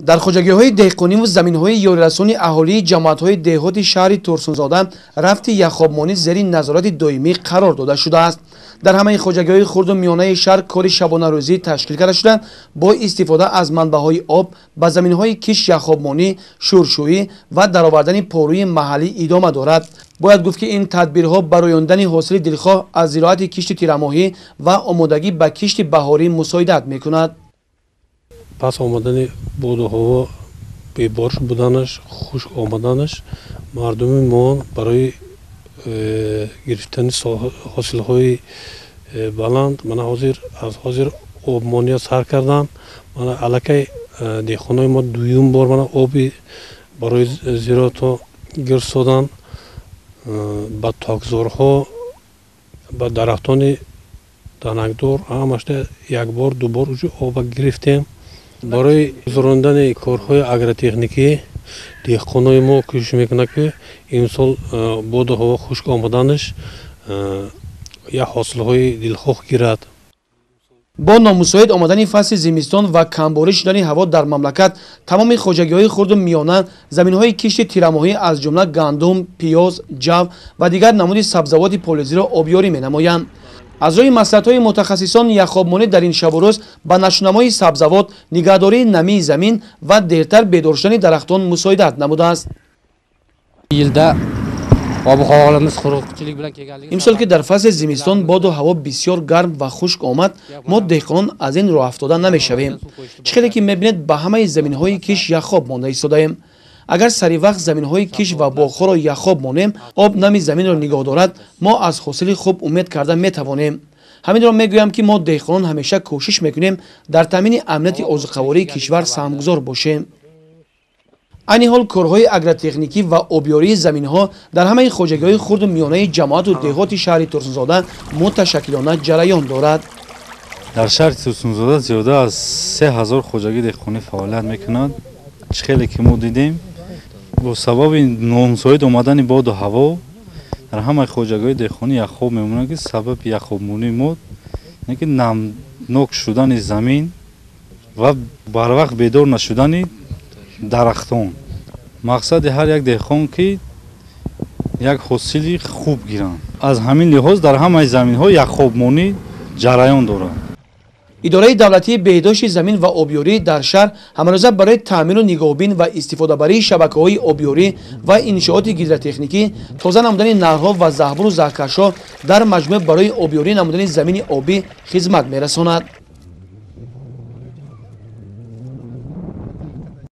Дар хоҷагиҳои деҳқониву заминҳои ёрирасони аҳолии ҷамоатҳои деҳоти шаҳри Турсунзода рафти яхобмонӣ зери назорати доимӣ қарор дода шудааст. Дар ҳамаи хоҷагиҳои хурду миёнаи шаҳр кори шабонарӯзӣ ташкил карда шуда, бо истифода аз манбаъҳои об ба заминҳои кишт яхобмонӣ, шӯршӯӣ ва даровардани порӯи маҳаллӣ идома дорад. Бояд гуфт, ки ин тадбирҳо ба рӯёндани ҳосили дилхоҳ аз зироати кишти тирамоҳӣ ва омодагӣ ба кишти баҳорӣ мусоидат мекунад. Пас омадани боду ҳаво, бебориш буданаш, хушк омаданаш, мардуми мо барои гирифтани ҳосилҳои баланд мана ҳозир аз ҳозир обмония сар карданд. Мана аллакай деҳқонои мо дуюм бор мана оби барои зироатҳо гирифтоданд. Ба токзорҳо, ба дарахтони данакдор ҳамашта як бор, ду бор уҷо оба гирифтем. Барои гузарондани корҳои агротехникӣ деҳқонои мо кӯшиш мекунад, ки имсол боду ҳаво хушк омаданаш як ҳосилҳои дилхоҳ гирад. Бо номусоид омадани фасли зимистон ва камборӣ шудани ҳаво дар мамлакат, тамоми хоҷагиҳои хурду миёна заминҳои кишти тирамоҳӣ, аз ҷумла гандум, пиёз, ҷав ва дигар намуди сабзавоти полизиро обёрӣ менамоянд. Аз рӯи маслиҳатҳои мутахассисон, яхобмонӣ дар ин шабу рӯз ба нашунамои сабзавот, нигаҳдории намии замин ва дертар бедор шудани дарахтон мусоидат намудааст. Имсол, ки дар фасли зимистон боду ҳаво бисёр гарм ва хушк омад, мо деҳқонон аз ин роҳафтода намешавем. Чӣ хеле ки мебинед, ба ҳамаи заминҳои кишт яхоб монда истодаем. Агар сари вақт заминҳои кишт ва боғҳоро яхоб монем, об нами заминро нигоҳ дорад, мо аз ҳосили хуб умед карда метавонем. Ҳаминро мегӯям, ки мо деҳқонон ҳамеша кӯшиш мекунем дар таъмини амнияти озуқавории кишвар саҳмгузор бошем. Айни ҳол корҳои агротехникӣ ва обёрии заминҳо дар ҳамаи хоҷагиҳои хурду миёнаи ҷамоату деҳоти шаҳри Турсунзода муташаккилона ҷараён дорад. Дар шаҳри Турсунзода зиёда аз 3000 хоҷагии деҳқонӣ фаъолият мекунад. Чӣ хеле ки мо дидем, бо сабаби номусоид омадани боду ҳаво дар ҳамаи хоҷагиҳои деҳқонӣ яхоб мемонад, ки сабаби яхобмонии мо ки намнок шудани замин ва барвақт бедор нашудани дарахтон. Мақсади ҳар як деҳқон ки як ҳосили хуб гиранд. Аз ҳамин лиҳоз дар ҳамаи заминҳо яхобмонӣ ҷараён дорад. Идораи давлатии беҳдошти замин ва обёрӣ дар шаҳр ҳамарӯза барои таъмину нигоҳбин ва истифодабарии шабакаҳои обёрӣ ва иншооти гидротехникӣ, тоза намудани наҳрҳо ва заҳбуру заҳкашҳо, дар маҷмӯъ барои обёрӣ намудани замини обӣ хизмат мерасонад.